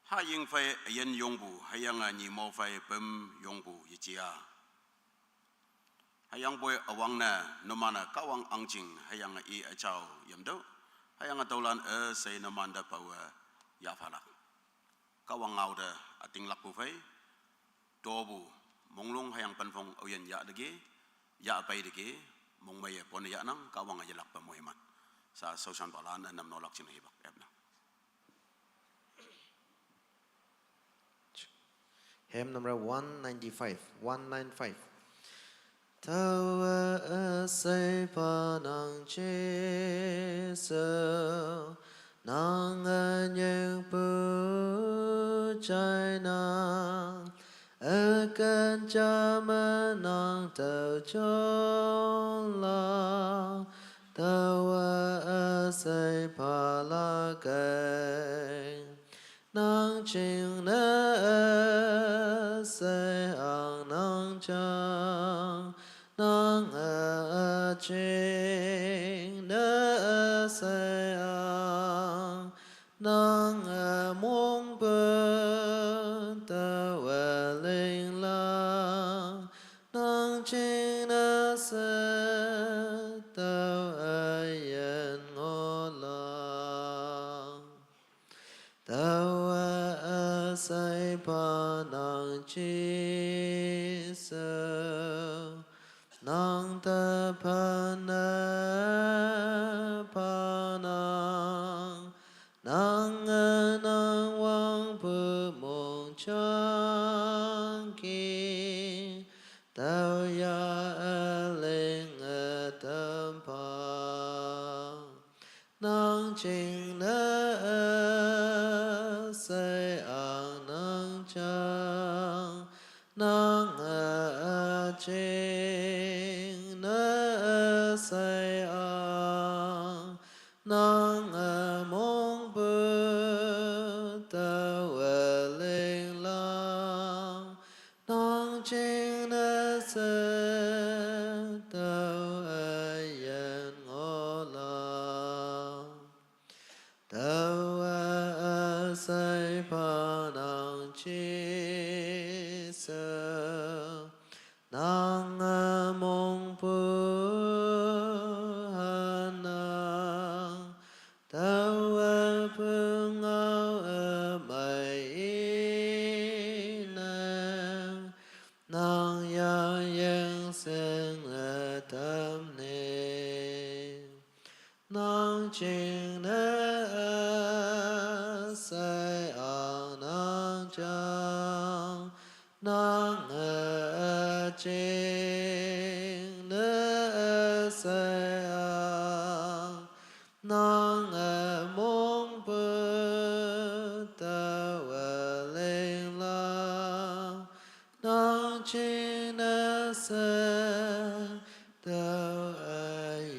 Haying phei üyin yongpu, hüyange nyimo phei püm yongpu yeje-a. Hüyangpoi üwangne numan-e Kahwang ahngching hüyange i üjao yamtüoh. Hüyange tüolan üshei numante pawe yahphalak. Kahwang ngao te ütinglakpu phei, topu, monglong hüyange penphong aoyin yahteki, yahpeiteki, mongmeiye pone yahnang, Kahwange yelakpe moiman. Sa shaoshanpalan-e namnolak jingne hipak epnang. Hymn number one ninety-five, one nine five. Taowe üshei phanang Jesu, nange nyikpu jainang, üken ja me nang tüo jonlak, taowe üshei phalakei. Nang jingne üshei ang nang jang, nange üjingne üshei ang, nange mongpün taowe linglak, nang jingne she tao üyin ngohlak. Taowe üshei phanang Jesu, nang te phane phanang, nange nang wangpu mongjang ki, tüoya üling Chang, nang-e üjing ne üshei ang, nang-e mongpu tao-e linglang, nang jingne she tao-e yin ngohlak. Taowe üshei pha nang Jesu, nang-e mongpu hanang, taowe pungao ümei i ne, nang yang ying sing ne tam ne. Nang jingne üshei ang nang jang, nang-e üjing ne üshei ang, nang-e mongpu tao-e linglang, nang jingne she tao-e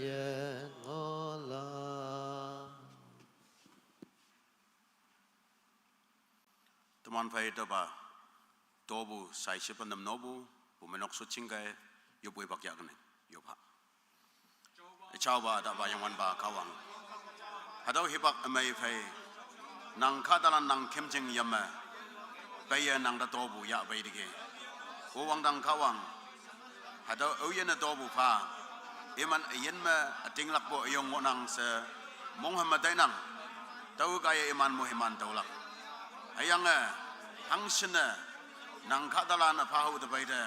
yin ngohlak. Teman phei tüopa, topu, shaishippe namnopu, pumeinok shotjing kaiye, yoppu hipak yah kenang, yop ha. Üjaopa, tapa Youngwanpa Kahwang. Hatüo hipak ümei phei, nang kahtalan nang khümjing yame, peiye nang te topu yah pei tiki. O wangdang Kahwang, hatüo aoyinne topu pha, iman üyin me ütinglakpu üyong ngohnang she, monghüm me tainang, tüo kaiye iman moiman tüolak. Hüyange, hangshinne, nang kahtalan-e pha hao te pei te,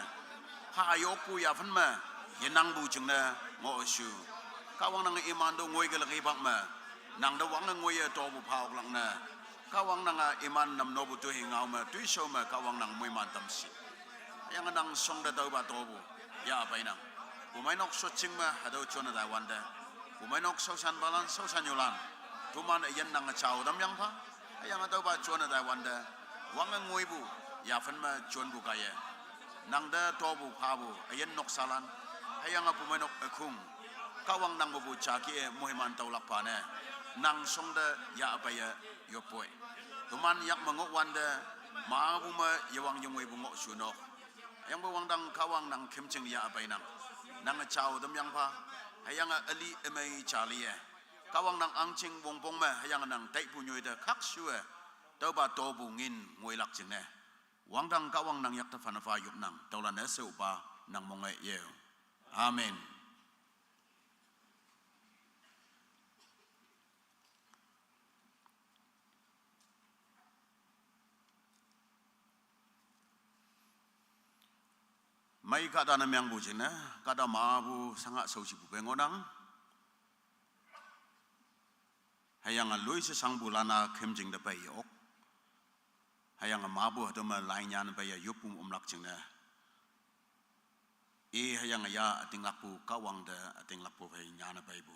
pha yokpu yaphen me, yenangpu jingne ngoh shu. Kahwang nang iman to ngoi kelak hipak me, nang te wange ngoiye topu pha oklak ne. Kahwang nange iman namnopu toihi ngao me, toishao me, Kahwang nang moiman tam shi. Hüyange nang shong te tüopa topu yah peinang. Pumeinok shotjing me hatüo jone taiwante, pumeinok shaoshanpalan shaoshannyulan, toman üyin nange jao tamyang pha. Hüyange tüopa jone taiwante, wange ngoipu yaphen me jonpu kaiye, nang te topu phapu üyin noksalan, hüyange pumeinok ükhong, Kahwang nang mepu jaki-e moiman tüolak pha ne, nang shong te yah peiye yoppoi. Toman yak me ngohwante, mapu me yewang yengoipu ngoh shu nok. Hüyangpoi wangdang Kahwang nang khümjing yah peinang. Nange jao tamyang pha, hüyange üli ümei jaliye, Kahwang nang ahngching wongpong me, hüyange nang taipu nyoi te khakshuwe, tüopa topu ngin ngoilak jingne, wangdang Kahwang nang yakte phanne pha yopnang, tüolan-e sheopa nang monge yeo. Amen. Mei kahta ne mengpu jingne, kahta mapu shanga shaoshipu pei ngohnang. Hüyange loi she shangpulan-a khümjing te pei ye-ok. Hüyange mapu hatüo me lai nyanne peiye yoppu omlak jingne, i hüyange ya ütinglakpu Kahwang te ütinglakpu phei nyanne peipu,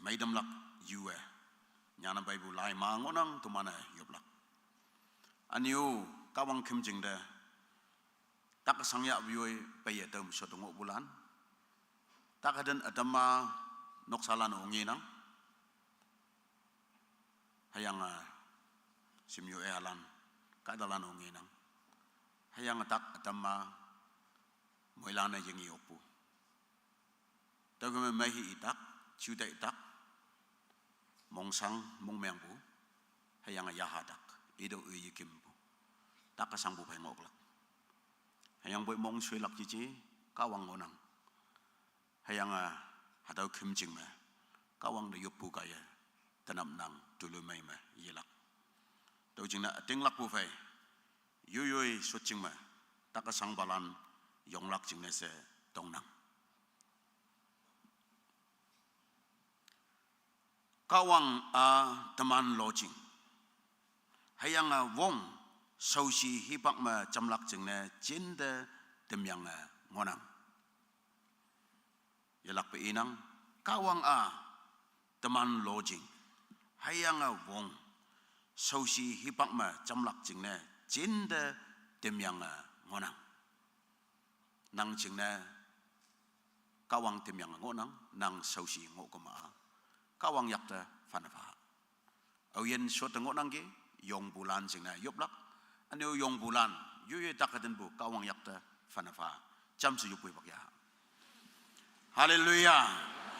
meitamlak yu-e nyanne peipu lai ma ngohnang, toman-e yoplak. Ünyu, Kahwang khümjing te tak shang yahpu yoi peiye tao me shot ngohpulan, tak haten ütam-a noksalan ongenang, hüyange shimnyu-e halan kahtalan ongenang, hüyange tak ütam-a moilan-e yinge okpu, tüoke me meihi itak, jutai tak, mongshang mongmengpu, hüyange yaha tak, ito-e yekimpu, tak-e shangpu phei ngohlak. Hüyangpoi mong shoilak yeje, Kahwang ngohnang. Hüyange hatüo khümjing me, Kahwang te yoppu kaiye, tenapnang toloimei me yelak. Tüo jingne ütinglakpu phei, yoiyoi shotjing me, tak-e shangpalan yonglak jingne she tongnang. Kahwang-a teman lojing, hüyange wong, shaoshi hipak me jamlak jingne jinte temyange ngohnang. Yelakpe inang, Kahwang-a teman lojing, hüyange wong, shaoshi hipak me jamlak jingne jinte temyange ngohnang. Nang jingne Kahwang temyange ngohnang, nang shaoshi ngoh kema-a Kahwang yakte phanne pha. Aoyin shotte ngohnangki, yongpulan jingne yoplak, ünyu yongpulan, yoye tak ütinpu Kahwang yakte phanne pha. Jamshe yoppu hipak ya. Haleluya,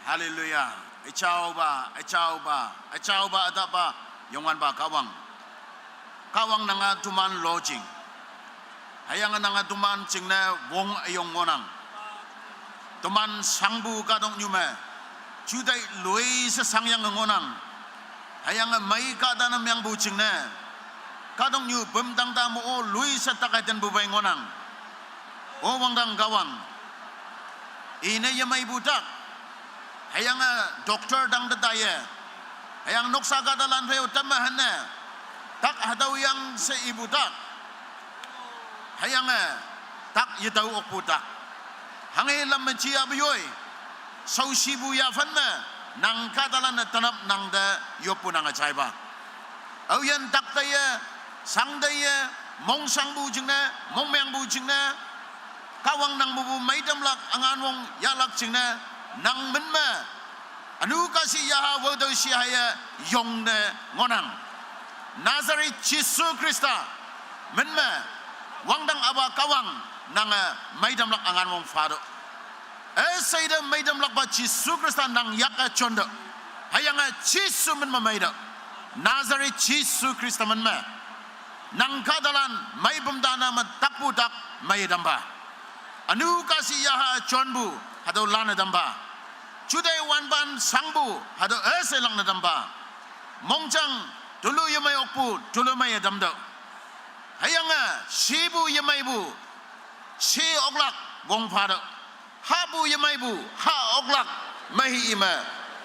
haleluya. Üjaopa, üjaopa, üjaopa, ütapa, Youngwanpa Kahwang. Kahwang nange teman lojing. Hüyange nange teman jingne wong üyong ngohnang. Teman shangpu kahtoknyu me jutai loi she shangyange ngohnang. Hüyange mei kahtane mengpu jingne kahtoknyu pümtang ta mo-o loi she tak ütinpu pei ngohnang. O wangdang Kahwang, ine yemeipu tak, hüyange doctor tangte taiye, hüyange noksa kahtalan phei-o tamme hanne, tak hatüo yang she ipu tak, hüyange tak yetao okpu tak, hanghe lam me jiapu yoi, shaoshipu yaphan me nang kahtalan-e tanap nangte yoppu nange jaipa. Aoyin tak teiye, shang teiye, mongshangpu jingne, mongmengpu jingne, Kahwang nang mepu meitamlak üngan wong yahlak jingne, nang min me ünu kahshih yaha wotüo shi haiye yongne ngohnang. Nazareth Jesu Khrista min me, wangdang üpa Kahwang, nange meitamlak üngan wong phatüoh. Üsheite meitamlakpa Jesu Khrista nang yak-e jontüoh. Hüyange Jesu min me meitüoh. Nazareth Jesu Khrista min me, nang kahtalan mei pümtane me takpu tak meiye tampa. Ünu kahshih yaha jonpu hatüo lanne tampa. Jutai wanpan shangpu hatüo üshelakne tampa. Mongjang tulu yemei okpu tulu meiye tamtüoh. Hüyange shipu yemeipu she oklak wong phatüoh. Hahpu yemeipu ha oklak mei ime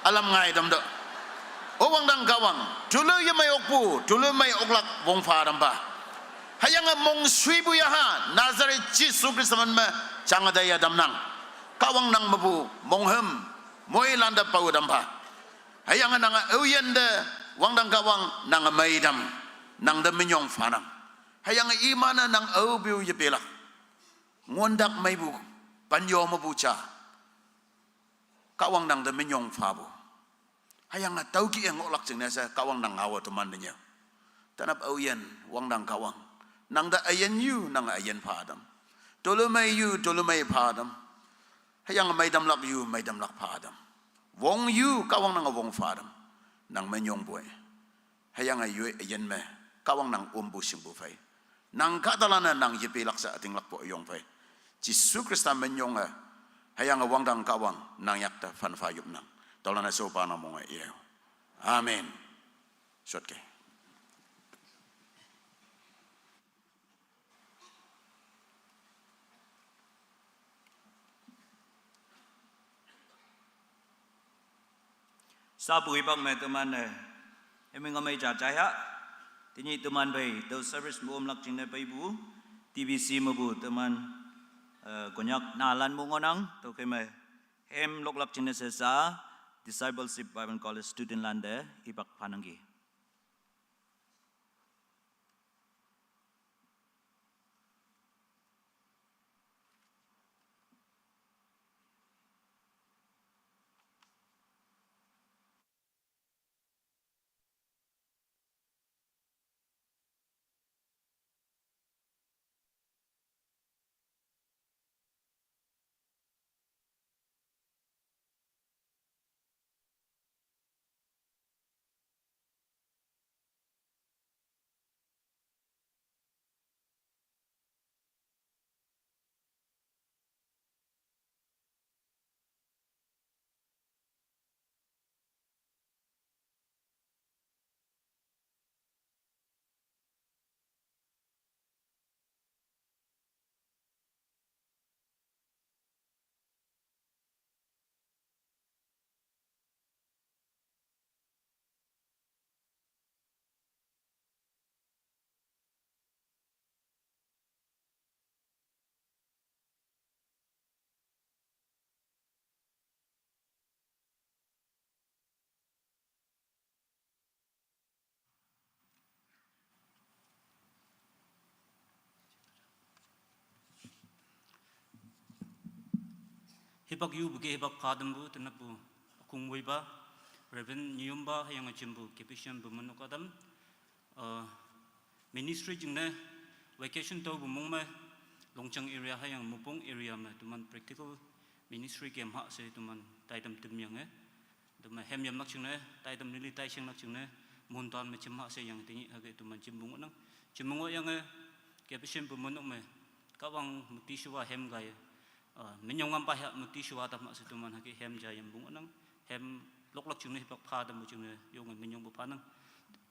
ülam ngai tamtüoh. O wangdang Kahwang, tulu yemei okpu tulu mei oklak wong pha tampa. Hüyange mongsuipu yaha Nazareth Jesu Khrista min me jange taiye tamnang. Kahwang nang mepu monghüm moilante pao tampa. Hüyange nange aoyinte, wangdang Kahwang, nange meitam, nangte minyong phanang. Hüyange iman-e nang aope-o yepelak, ngontak meipu, panyo mepu ja, Kahwang nangte minyong phapu. Hüyange tüokih-e ngohlak jingne she Kahwang nang ngaowe teman te nyüo. Tenap aoyin, wangdang Kahwang, nangte üyin yu nange üyin pha tam, tolumei yu tolumei pha tam, hüyange meitamlak yu meitamlak pha tam, wong yu Kahwang nange wong pha tam, nang minyongpoi. Hüyange yoi üyin me Kahwang nang ompu shingpu phei, nang kahtalan-e nang yepelak she ütinglakpu üyong phei, Jesu Khrista minyonge, hüyange wangdang Kahwang nang yakte phanpha yopnang. Tüolan-e shopa nang monge yeo. Amen. Shotke. Sapu hipak me teman-e, eh, emi ngamei ja jaiha. Tenyih teman phei tüo service me omlak jingne peipu, T B C mepu teman, eh, Konyak naolan me ngohnang, tüokhei me hem loklak jingne she sa, Discipleship Bible College student lante hipak phanangki. Hipak yu bu ke hipak pha tampu, tenap pu akung woi pa, Reverend Nyiyom pa, hüyange jempu Capuchin pu menok atam. Uh, ministry jingne vacation tüopu mong me, Longchang area hüyange Mopong area me teman practical ministry ke mah she teman taitam temyange. Teman hem yamlak jingne, taitam lili taishinglak jingne, montan me jemha she yange tenyih hüke teman jempu ngohnang. Jempu ngohyange, Capuchin pu menok me, Kahwang müktishiwa hem kaiye, uh, minyong ngam pa ya müktishiwa tamha she teman hüke hem ja yampu ngohnang. Hem loklak jingne hipak pha tampu jingne yonge minyongpu phanang.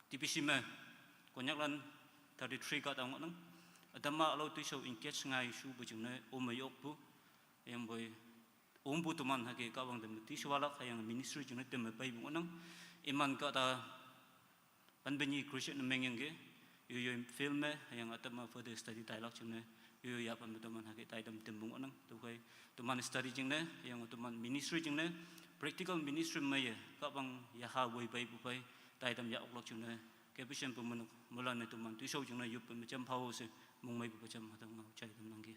T P C me Konyaklan thirty-three kahta ngohnang. Ütam-a ülao toishao engage ngai shupu jingne ome yokpu. Hüyangpoi ongpu teman hüke Kahwang te müktishiwalak hüyange ministry jingne teme peipu ngohnang. Iman kahta Panpinyi Christian ne mengyangki, yoyoi field me hüyange ütam-a further study tailak jingne, yoyoi yapan me teman hüke taitam tempu ngohnang. Tüokhei teman study jingne hüyange teman ministry jingne, practical ministry meiye Kahwang yaha woi peipu phei taitam yah oklak jingne, Capuchin pu menok moilan-e teman toishao jingne yoppe me jam phao she mongmeipu jam hatüo ngao jai tamnangki.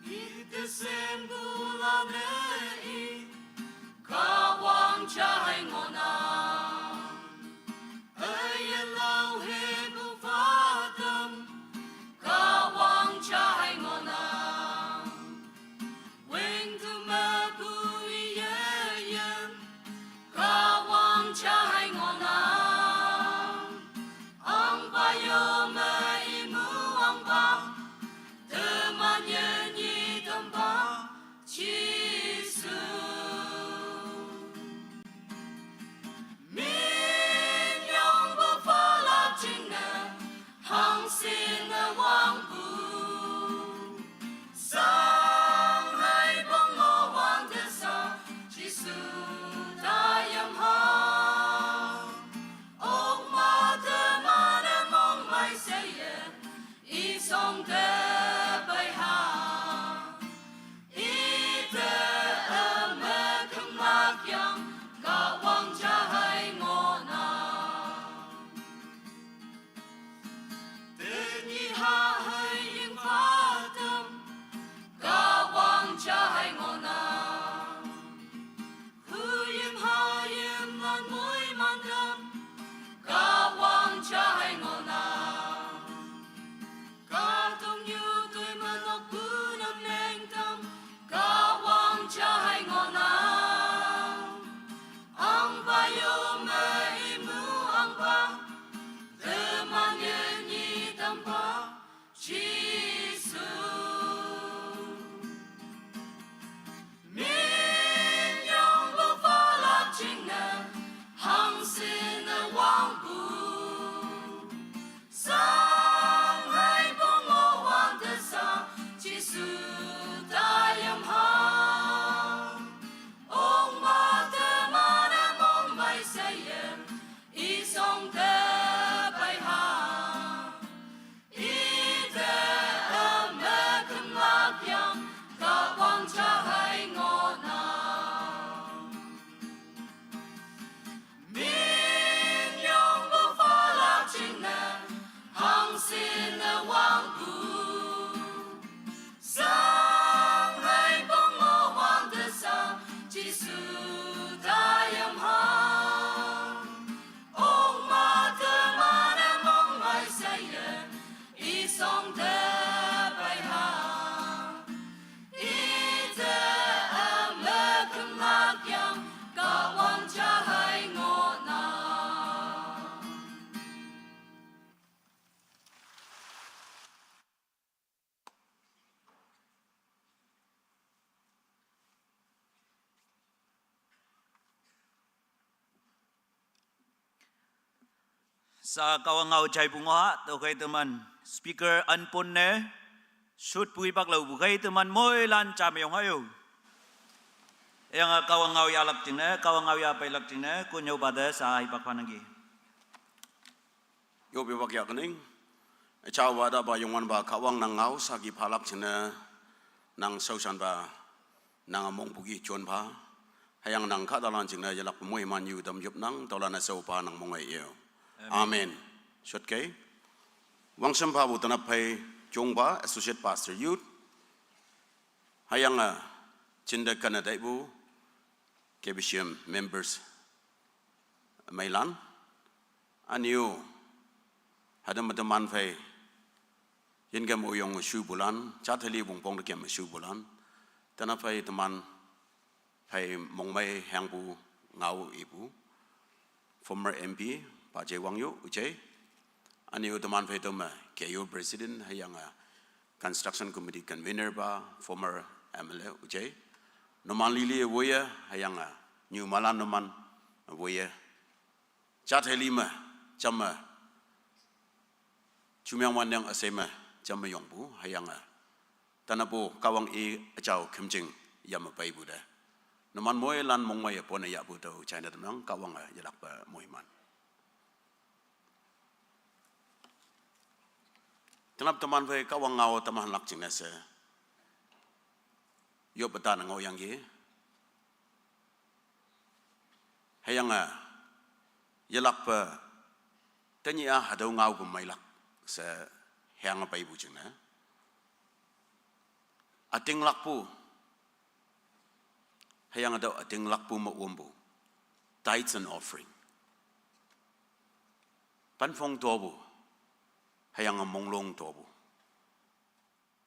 Ite sembulane i, Kahwang jai ngohnang. Üyin lao hipu phatam, Kahwang jai ngohnang. Wing tu mepu iyeyin, Kahwang jai ngohnang. Ahngpa yo me imu ahngpa, teman yenyih tampa, Jesu. Minyongpu phalak jingne, hangshinne wangpu. Shanghai pongmo wante sa, Jesu tayam ha. Okma teman-e mongmei sheye, i shongte peiha. Ite üme kümlak yang, Kahwang jai ngohnang. Tenyih ha hei ying phatam, Kahwang jai ngohnang. Huyim hayimlan moiman tam, Kahwang jai ngohnang. Kahtoknyu toi menokpu ne meng tam, Kahwang jai ngohnang. Ahngpa yo me imu ahngpa, teman yenyih tampa, Jesu. Minyongpu phalak jingne, hangshinne wangpu. Shanghai pongmo wante sa, Jesu tayam ha. Okma teman-e mongmei sheye, i shongte peiha. Ite üme kümlak yang, Kahwang jai ngohnang. Minyongpu phalak jingne, hangshinne wangpu. Shanghai pongmo wante sa, Jesu tayam ha. Okma teman-e mongmei sheye, i shongte peiha. Ite üme kümlak yang, Kahwang jai ngohnang. Sa Kahwang ngao jaipu ngoh ha, tüokhei teman speaker anpon ne, shotpu ipak laopu khei teman moilan ja meyong ha yo. Hüyange Kahwang ngao yahlak jingne, Kahwang ngao yah peilak jingne, konnyüopa te sa hipak phanangki. Yoppe pak yah kening. Achau wa da ba yongwan ba Kahwang nang ngau saki phalak jingne nang shaoshan ba nang among puki jon pha. Hüyange nang kahtalan jingne yelak moiman yu tam yop nang tüolan-e shaopa nang mong-e yo. Amen. Amen. Shotke. Wangshem phapu tenap phei Jongpa, Associate Pastor Youth. Hüyange, jinte kane taipu, K B C M members, meilan. Ünyu, hatüo me teman phei, yinkem oyong shupulan, jat heli wongpong te kem shupulan. Tenap phei teman phei mongmei hangpu ngao ipu, former M P, Paje Wangyo, üje. Ünyu teman phei tüome, K U President, hüyange Construction Committee Convener pa, former M L A, üje. Numan lili woiye, hüyange, nyu malan numan woiye. Jat heli me, jamme, jumyang wanyang üshei me, jamme yongpu, hüyange. Tanapo Kahwang-e üjao khümjing yame peipu te. Numan moilan mongmei-e pone yahpu tao china tamnang Kahwange yelakpe moiman. Tenap teman phei Kahwang ngao teman lak jingne she. Yop üta ne ngohyangki. Hüyange, yelakpe, tenyih-a hatüo ngaopu meilak she hüyange peipu jingne. Ütinglakpu, hüyange tüo ütinglakpu me ompu, tithes and offering. Penphong topu, hüyange monglong topu.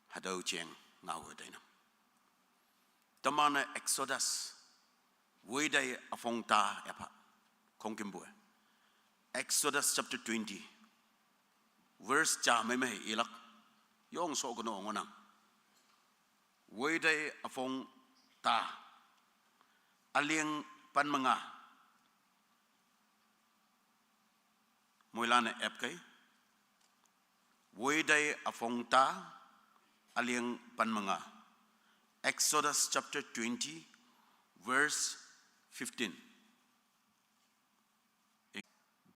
Hatüo jeng ngao teinang. Teman-e Exodus, woitei üpong ta yapa, khongkümpu-e. Exodus chapter twenty, verse ja mei me ilak, yong sho keno ngohnang. Woitei üpong ta, üling pen me nga. Moilan-e epkei. Woitei üpong ta, üling pen me nga. Exodus chapter twenty, verse fifteen.